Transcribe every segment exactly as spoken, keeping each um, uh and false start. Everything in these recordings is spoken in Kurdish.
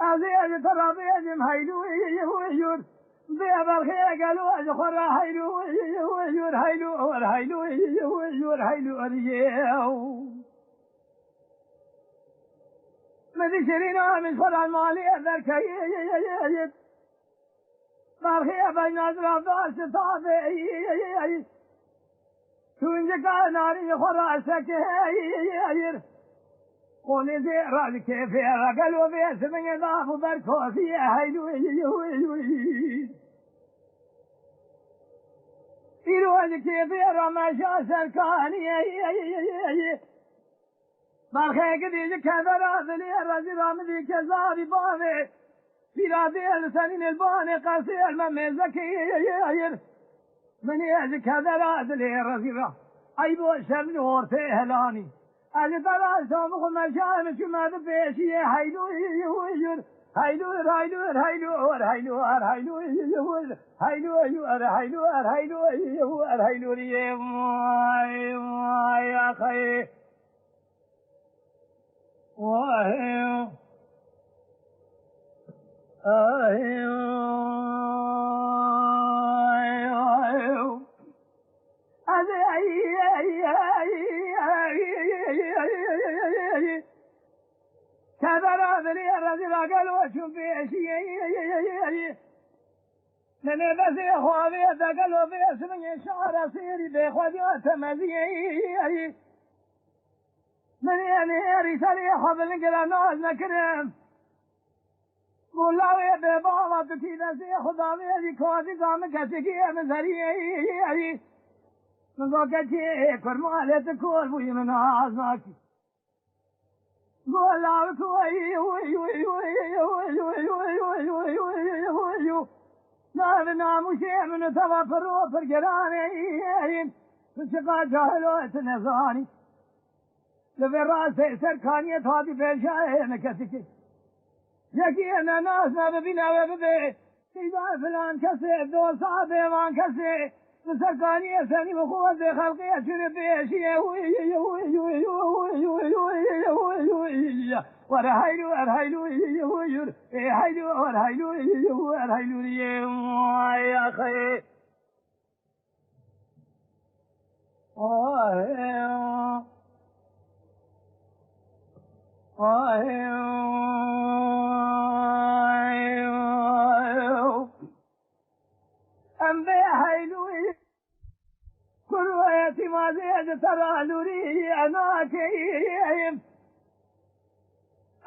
Ez ê ji te re bêjim heylû yûr, bê belxê gelo ji xwe re heylû yûr, heylû yûr, heylû yûr, heylû yûr. Min dişirîna min xwe re malê derkeyê. Berxê beyna zirafdar şitavê. Tûncika narî xwe raştekê. Qolê zê ra ji kêfê re gelo vê simingê da bû berkosiyê heylû. Îro ji kêfê re meşa serkaniyê. Berxê gidî ji kevera dilê re zî ra min dî kezarî bavê. Pîra dê li senînê li banê qesê el me mêzekê yir. Min ê ji kevera dilê re zî ra. Ey bo şevin ortê helanî. Ez ji te re şam xwe meşayê min çûme bi pêşiyê heylû yir. Heylû yir, heylû yir, heylû yir, heylû yir, heylû yir, heylû yir, heylû yir, heylû yir, heylû yir, heylû yir, heylû yir. Vay, vay, axayê. Kevera dilê re zî ra gelo çûn pêşiyê. Nenê bezê xwe avê de gelo vê simingê şara sêrî bê xwediya temeziyê. Min ê nêrî serê xwe bilind kira naz nekirim. Gola wê bê bava tu tî destê xwe davê zî kazî da min keçikî min zeriyê. Min got keçê kurmalê tu kor bûyî min naz nakî. Gola wê tu weyî weyî weyî weyî weyî weyî weyî weyî weyî weyî weyî weyî weyî weyî. Navê namûşê min û teva pir û pir geranê. Tu çiqa cahil û tu nezanî. Li vê rastê ser kaniyê tatî pêşayê nekesikê. Yekî ne nas ne bibîne wê bibê. Seyda filan kesê, dosta bêvan kesê. Li ser kaniyê senî bi xwe wezê xelqê çûne pêşiyê. Were heylû, er heylû, er heylû, er heylû, er heylû, er heylû, er heylû, ay axê. Em vê heylûyî kur û etîmazê ji te re lûrî nakeyim.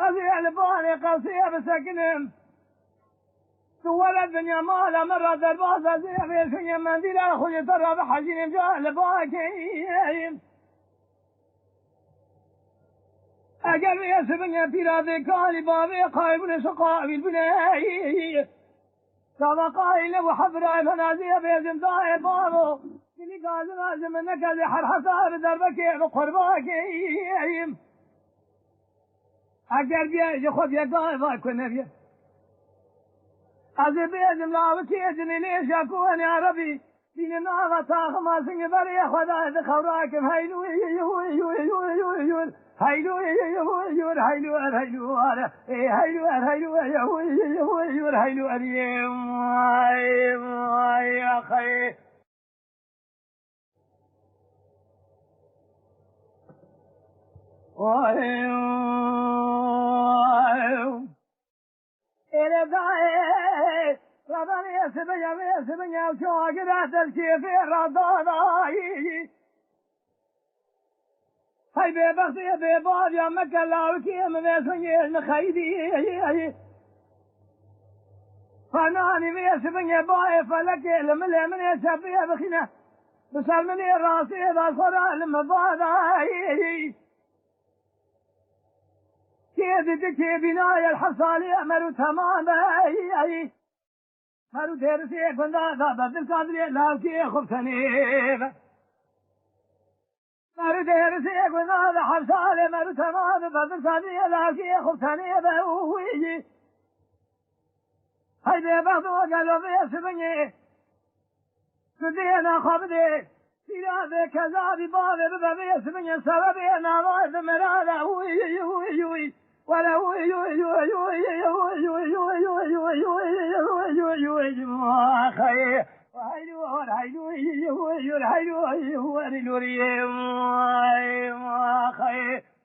Ez ê li banê qesê bisekinim. Tu were dinya mala min re derbas, ez ê vêşingê mendîla xwe ji te re bihejînim, ca li bakê yî. Eger vê sibingê pîra vê kalî bavê qayil bûne, şi qawîl bûne. Gava qayil nebû, hebirayê min ez ê bêjim, dayê bavo. Dilî gazina ji min neke, lê her hesabê derbekê bi qurbakê yî. Eger bîye ji xwe bîye gava ku nebîye. Ez ê bêjim lawikê cinînê şekonê erebî. Bîne nava taxima singê berê Xwedayê di xewrakim heylû yûr, heylû yûr, heylû yûr, heylû yûr, heylû yûr, heylû yûr, heylû yûr, heylû yûr, heylû yûr, heylû yûr, heylû yûr, heylû yûr. Êre dayê, radanê sibiya vê sibiya çagira destê vê radadayî. Hey bêbextê bêbav ya meke lawikê min vê singê min xeydî. Fenanî vê sibingê bayê felekê li milê min ê çepê bixîne. Bi ser min ê rastê de xwe re li min badayî. Kê didi kê bînayê li hesalê emer û temam be. Meru dêrisê gunda da bedir sadrê lawkê xubtenê be. Meru dêrisê gunda da hefsarê meru temam bedir sadrê lawkê xubtenê be. Uy. Hey bêbexto gelo vê sibinê. Tu dê naxwe bidê. Pîra vê kezabî bavê bibe vê sibinê sebebê nava di mirare. Uy, uy, uy. Were uy, uy, uy, uy. Xeyê. Heylûr, heylûr, heylûr, heylûr, heylûr, heylûr, heylûr, heylûr.